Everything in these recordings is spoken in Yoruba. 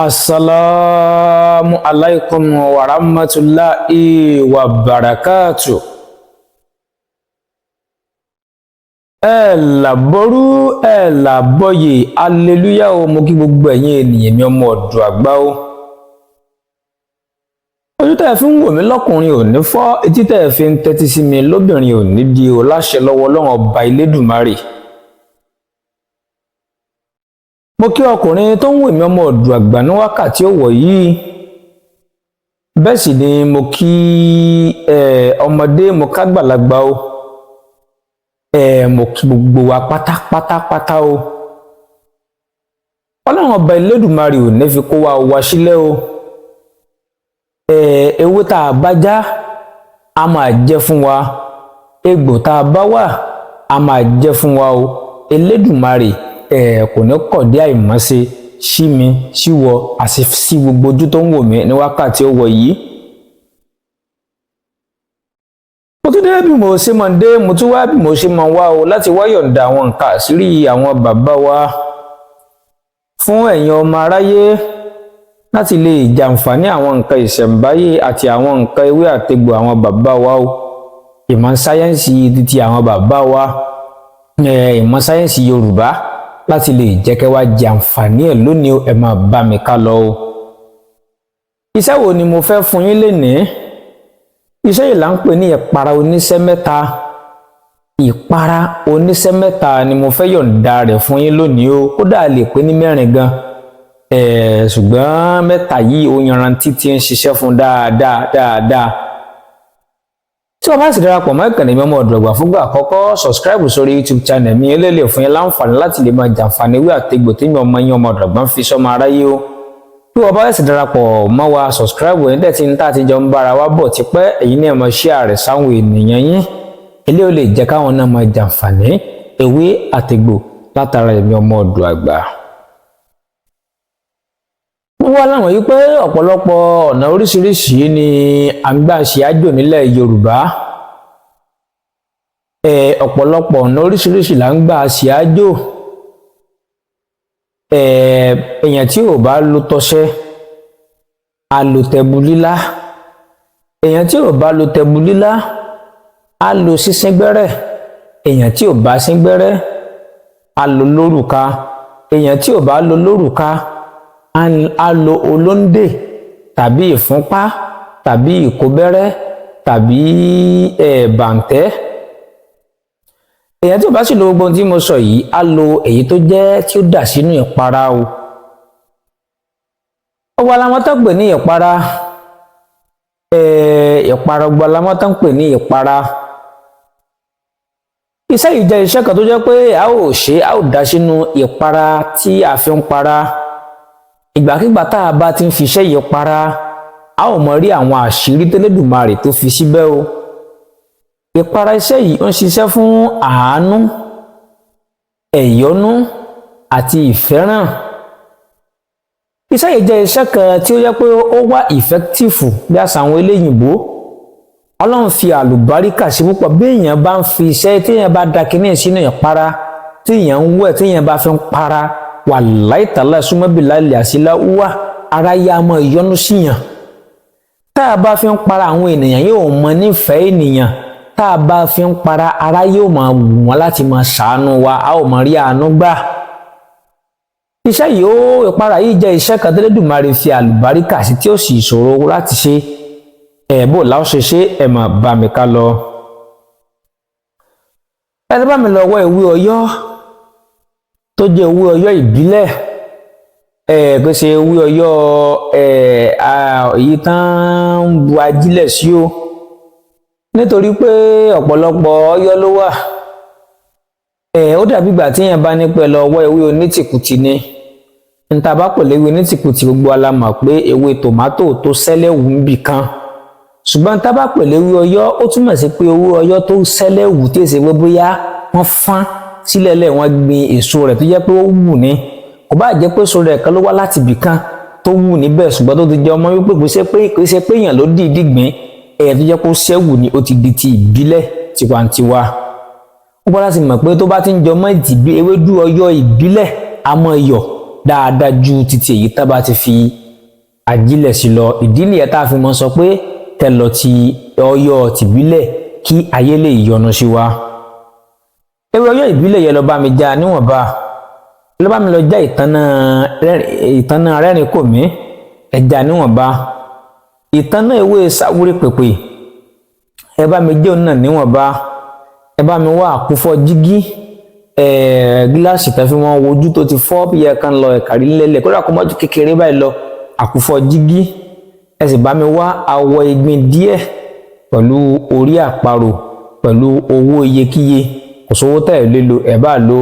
Assalamu alaikum wa rahmatulahi wa barakatu. Ẹ làbọrú, ẹ làbọyè, aleluya o. Mo kí gbogbo ẹ̀yin ènìyàn mi, ọmọ ọ̀dọ̀ àgbà o. Ojú tẹ́ ẹ fi ń wò mí lọ́kùnrin ò ní fọ́, etí tẹ́ ẹ fi ń tẹ́tí sí mi lóbìnrin ò ní di o, láṣẹ lọ́wọ́ Ọlọ́run ọba Elédùmarè. Mo kí ọkùnrin tó ń wò mí, ọmọ ọ̀dọ̀ àgbà, ní wákàtí ọ̀wọ̀ yìí. Bẹ́ẹ̀ sì ni mo kí ọmọdé, mo kágbàlagbà o. Mo kí gbogbo wa pátápátápátá o. Ọlọ́run ọba Elédùmarè ò ní fi kó wa wá sílẹ̀ o. Ewé tá a bá já, a máa jẹ́ fún wa. Egbò tá a bá wà, a máa jẹ́ fún wa o. Elédùmarè kò ní kọ̀dí àìmọ́ṣe sí mi, síwọ àti sí gbogbo ojú tó ń wò mí ní wákàtí ọ̀wọ̀ yìí. Mo tún dé bí mo ṣe máa dé, mo tún wá bí mo ṣe máa wá o, láti wá yọ̀ǹda àwọn nǹkan àṣírí àwọn bàbá wa fún ẹ̀yin ọmọ aráyé, láti lè jàǹfààní àwọn nǹkan ìṣẹ̀ǹbáyé àti àwọn nǹkan ewé àtegbò àwọn bàbá wa o. Ìmọ̀ sáyẹ́ǹsì títí àwọn bàbá wa, ìmọ̀ sáyẹ́ǹsì Yorùbá, láti lè jẹ́ kẹ́ wá jàǹfààní ẹ̀ lónìí. Ẹ máa bá mi ká lọ o. Iṣẹ́ wo ni mo fẹ́ fún yín lénìí? Iṣẹ́ yìí là ń pè ní ìpara oníṣẹ́ mẹ́ta. Ìpara oníṣẹ́ mẹ́ta ni mo fẹ́ yọ̀ǹda rẹ̀ fún yín lónìí o. Kódà lè pé ní mẹ́rin gan, ṣùgbọ́n mẹ́ta yìí ó yanrantí tí ń ṣiṣẹ́ fún dáadáa dáadáa. Tí wọ́n bá sì darapọ̀ mọ́ ìkànnì mi, ọmọ ọ̀dọ̀ àgbà, fúngbà àkọ́kọ́, subscribe sórí YouTube channel mi. Eléyìí fún yín láǹfààní láti lè máa jàǹfààní ewé àtegbò tí mi, ọmọ yín, ọmọ ọ̀dọ̀ àgbà, ń fi sọ́mọ aráyé o. Bí wọ́n bá sì darapọ̀ mọ́ wa, subscribe yín dẹ̀ tí ń tà tí jọ ń bára wa bọ̀ tipẹ́, èyí ní ẹ̀ máa share rẹ̀ sáwọn ènìyàn yín. Eléyìí ó lè jẹ́ káwọn náà máa jàǹfààní ewé àtegbò látara èmi, ọmọ ọ̀dọ̀ àgbà. Wọ́n wá láwọn yìí pé ọ̀pọ̀lọpọ̀ ọ̀nà oríṣiríṣi ni à ń gbà ṣe àjò nílẹ̀ Yorùbá. Ọ̀pọ̀lọpọ̀ ọ̀nà oríṣiríṣi là ń gbà ṣe àjò. Èèyàn tí ò bá lo tọṣẹ, á lo tẹbu lílá. Èèyàn tí ò bá lo tẹbu lílá, á lo sísín gbẹ́rẹ́. Èèyàn tí ò bá sín gbẹ́rẹ́, á lo lórùka. Èèyàn tí ò bá lo lórùka, á lo olóńdè tàbí ìfúnpá tàbí ìkóbẹ́rẹ́ tàbí bàǹtẹ́. Èèyàn tí ò bá sì lo gbogbo ohun tí mo sọ yìí, á lo èyí tó jẹ́ tí ó dà sínú ìpara o. Ọgbà làwọn tó ń pè ní ìpara, ìpara, ọgbà làwọn tó ń pè ní ìpara. Iṣẹ́ yìí jẹ́ iṣẹ́ kan tó jẹ́ pé a ó ṣe, a ó dà sínú ìpara tí a fi ń para. Ìgbàkigbà tá a bá ti ń fi iṣẹ́ yìí para, a ó mọ rí àwọn àṣírí tẹ́lẹ̀dùmarè tó fi síbẹ̀ o. Ìpara iṣẹ́ yìí ń ṣiṣẹ́ fún àánú, ẹ̀yọ́nú àti ìfẹ́ràn. Iṣẹ́ yìí jẹ́ iṣẹ́ kan tí ó jẹ́ pé ó wà effective bí àṣà àwọn eléyìnbó. Ọlọ́run fi àlùbáríkà sí púpọ̀. Bí èèyàn bá ń fi iṣẹ́, tí èèyàn bá da kinní sínú ìpara, tí èèyàn ń wẹ̀, tí èèyàn bá fi ń para, wàláì tàlá súnmọ́bìlá àṣìlá wà, ara yá mọ́ ìyọnu síyàn. Tá a bá fi ń para, àwọn ènìyàn yóò mọ nífẹ̀ẹ́ ènìyàn. Tá a bá fi ń para, ara yóò máa wù wọ́n láti máa ṣàánú wa, a ó máa rí àánú gbà. Iṣẹ́ yìí ó, ìpara yìí jẹ́ iṣẹ́ kan tẹ́lẹ̀dùmarè fi àlùbáríkà sí, tí ó sì ṣòro láti ṣe. Ẹ̀ bó làwọn ṣe ṣe, ẹ̀ máa bá mi ká lọ. Ẹ bá mi lọ wọ ìwé Ọ̀yọ́ tó jẹ́ ewé Ọ̀yọ́ ìbílẹ̀, kò ṣe ewé Ọ̀yọ́ èyí tán ń bu ajílẹ̀ sí o, nítorí pé ọ̀pọ̀lọpọ̀ Ọ̀yọ́ ló wà. Ó dàbí ìgbà tí èèyàn bá ní pẹ́ lọ wọ ewé onítìkùtì ni. Níta bá pè léwé onítìkùtì, gbogbo wa la mọ̀ pé ewé tòmátò tó sẹ́lẹ̀ wù ń bì kan. Ṣùgbọ́n tá bá pè léwé Ọ̀yọ́, ó túmọ̀ sí pé ewé Ọ̀yọ́ tó sẹ́lẹ̀ wù, tí èsì pé bóyá wọ́n fán sílẹ̀ lẹ̀, wọ́n gbin èso rẹ̀, tó jẹ́ pé ó wù ní. Kò bá jẹ́ pé èso rẹ̀ kan ló wá láti ibì kan tó wù níbẹ̀, ṣùgbọ́n tó ti jẹ́ ọmọ wípé kò ṣe pé èèyàn ló dìídì gbìn ẹ̀yà, tó jẹ́ pé ó ṣẹ́wù ni, ó ti di ti ìbílẹ̀ tiwantiwa. Ó bá láti mọ̀ pé tó bá ti ń jọmọ́ ìtìbí ewédú Ọ̀yọ́ ìbílẹ̀, àmọ́ iyọ̀. dáadáa ju títí èyí tá bá ti fi ajílẹ̀ sí lọ. Ìdí nìyẹn tá a fi mọ́ sọ pé tẹ̀lọ̀ ti Ọ̀yọ́ tìbílẹ̀ kí ayé lè yọ́nú sí wa. Ewé Ọ̀yọ́ ìbílẹ̀ yẹn lọ bá mi já níwọ̀nba, lọ bá mi lọ já ìtànà rẹ́rìn kò mí ẹja níwọ̀nba, ìtànà ewé sáwúrí pèpè ẹ bá mi jẹ́ òun náà níwọ̀nba, ẹ bá mi wá àkúfọ́ jígí, gíláàsì tẹ́ fi wọ́n wojú tó ti fọ́ bí ẹ kan lọ ẹ̀kárí lẹ́lẹ̀ kódà kó mọ́jú kékeré báyìí lọ, àkúfọ́ jígí. Ẹ sì bá mi wá awọ ìgbín díẹ̀ pẹ̀lú orí àparò pẹ̀lú owó iyekíye. Kò sówó tẹ̀ lé lo, ẹ bá lo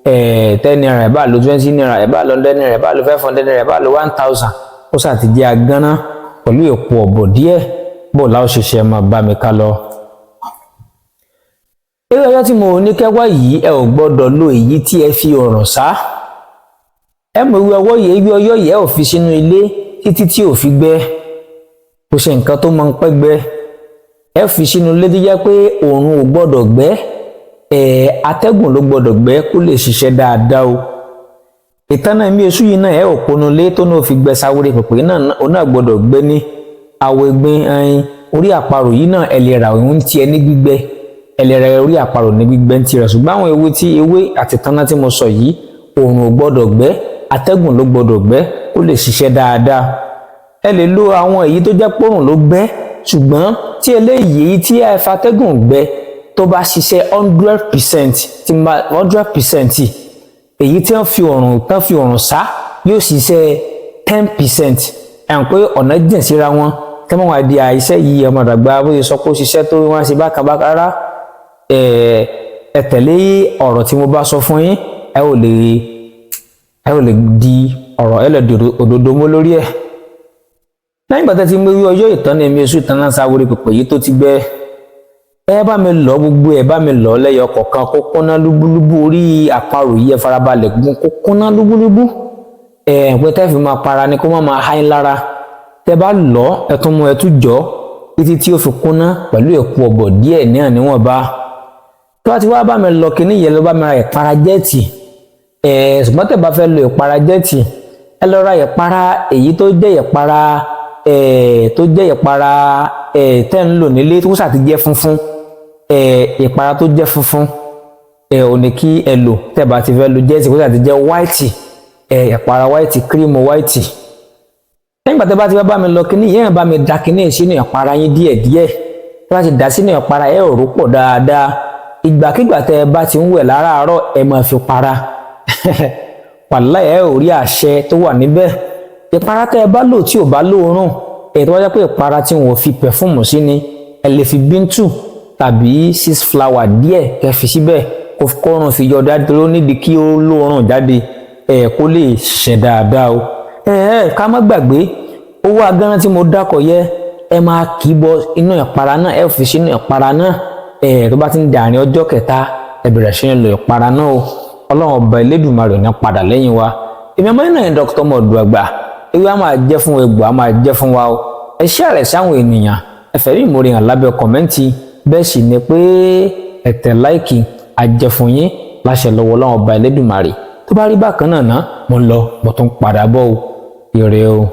₦10, ẹ bá lo ₦20, ẹ bá lo ₦100, ẹ bá lo ₦500, ẹ bá lo 1,000, ó sà ti jẹ́ agánná pẹ̀lú èpo ọ̀bọ̀ díẹ̀. Bó láwọn ṣiṣẹ́ máa bá mi ká lọ. Eré ọjọ́ tí mo ní kẹ́wá yìí, ẹ ò gbọ́dọ̀ lo èyí tí ẹ fi ọ̀rọ̀ sá. Ẹ mọ ewé ọwọ́ yìí, ewé ọyọ́ yìí ẹ ò fi sínú ilé títí tí ò fi gbẹ. Kò ṣe nǹkan tó máa ń pẹ́ gbẹ. Ẹ fi sínú ilé tó jẹ́ pé òòrùn ò gbọ́dọ̀ gbẹ, atẹ́gùn ló gbọ́dọ̀ gbẹ kó lè ṣiṣẹ́ dáadáa o. Ìtànà ẹ̀mí èṣù yìí náà ẹ ò ponu lé tó náà fi gbẹ sáwúrẹ́ pẹ̀pẹ́ náà, òun náà gbọ́dọ̀ gbẹ ní àwọ̀ ìgbín ẹyin. Orí àparò yìí náà ẹ lè rà òun tiẹ̀ ní gbígbẹ, ẹ lè ra orí àparò ní gbígbẹ ń tirẹ̀. Ṣùgbọ́n àwọn ewé tí ewé àti ìtànà tí mo sọ yìí, òòrùn ò gbọ́dọ̀ gbẹ, atẹ́gùn ló gbọ́dọ̀ gbẹ kó lè ṣiṣẹ́ dáadáa. Ẹ lè lo àwọn èyí tó jẹ́ pòrùn ló gbẹ, ṣùgbọ́n tí eléyìí tí ẹ fatẹ́gùn gbẹ tó bá ṣiṣẹ́ 100%, tí 100%, èyí tí wọ́n fi òrùn tán fi òrùn sá yóò ṣiṣẹ́ 10%. Ẹ̀ ń pé ọ̀nà jìn síra wọn kí wọ́n wá di àìṣe yìí ọmọ àdàgbà bóyá sọ pé ó ṣiṣẹ́ tó wọ́n ṣe bákan bákan rárá. Ẹ tẹ̀lé ọ̀rọ̀ tí mo bá sọ fún yín, ẹ ò lè di ọ̀rọ̀, ẹ lè di òdodo mọ́ lórí ẹ̀. Lẹ́yìn ìgbà tẹ́ ti mú ewé ọjọ́ ìtàn ní ẹ̀mí oṣù ìtàn náà sáwórí pẹ̀pẹ̀ yìí tó ti gbẹ, ẹ bá mi lọ gbogbo ẹ bá mi lọ lẹ́yọ kọ̀ọ̀kan kó kúnná lúbúlúbú. Orí àparò yìí ẹ farabalẹ̀ gún kó kúnná lúbúlúbú. Ẹ pé tẹ́ fi máa para ni kó má máa háyín lára. Tẹ́ bá lọ, ẹ tún mú, ẹ tún jọ títí tí ó fi kúnná pẹ̀lú èpo ọ̀bọ̀ díẹ̀ ní àníwọ̀nba. Tó bá ti wá bá mi lọ kíní yẹn, lọ bá mi ra ìpara jẹ́ẹ̀tì. Ṣùgbọ́n tẹ́ bá fẹ́ lo ìpara jẹ́ẹ̀tì, ẹ lọ ra ìpara èyí tó jẹ́ ìpara tó jẹ́ ìpara tẹ́ ń lò nílé tó sà ti jẹ́ funfun. Ìpara tó jẹ́ funfun ò ní kí ẹ lò. Tẹ́ bá ti fẹ́ lo jẹ́ẹ̀tì, kó sà ti jẹ́ white, ìpara white, cream white. Nígbà tẹ́ bá ti bá mi lọ kíní yẹn, bá mi da kíní sínú ìpara yín díẹ̀díẹ̀. Tẹ́ bá ti dà sínú ìpara, ẹ ò rò pọ̀ dáadáa. Ìgbàkigbà tẹ́ ẹ bá ti ń wẹ̀ láràárọ̀, ẹ máa fi para. Wàláhì, ẹ ò rí àṣẹ tó wà níbẹ̀. Ìpara tẹ́ ẹ bá lò tí ò bá lóòórùn ẹ̀, tó bá jẹ́ pé ìpara tí wọn ò fi perfume sí ni, ẹ lè fi bíntù tàbí six flower díẹ̀ kẹ́ fi síbẹ̀ kó kórùn fi yọ jáde, tó nídìí kí ó lóòórùn jáde ẹ̀ kó lè ṣẹ̀ dáadáa o. Ẹ ká má gbàgbé owó agánran tí mo dákọ̀ yẹ, ẹ máa kì í bọ inú ìpara náà, ẹ fi sínú ìpara náà. Ẹ tó bá ti ń dàrin ọjọ́ kẹta, ẹ bẹ̀rẹ̀ sí ní lo ìpara náà o. Ọlọ́run ọba Elédùmarè ní padà lẹ́yìn wa. Èmi ọmọ náà ní Dr. Mọ̀dù Àgbà. Ewé á máa jẹ́ fún egbò, á máa jẹ́ fún wa o. Ẹ share rẹ̀ sáwọn ènìyàn, ẹ fẹ̀rí ìmoore hàn lábẹ́ comment. Bẹ́ẹ̀ sì ni pé ẹ tẹ̀ like àjẹfún yín láṣẹ lọ́wọ́ Ọlọ́run ọba Elédùmarè. Tó bá rí bákan náà ná, mo ń lọ, mo tún padà bọ̀ o. Ire o.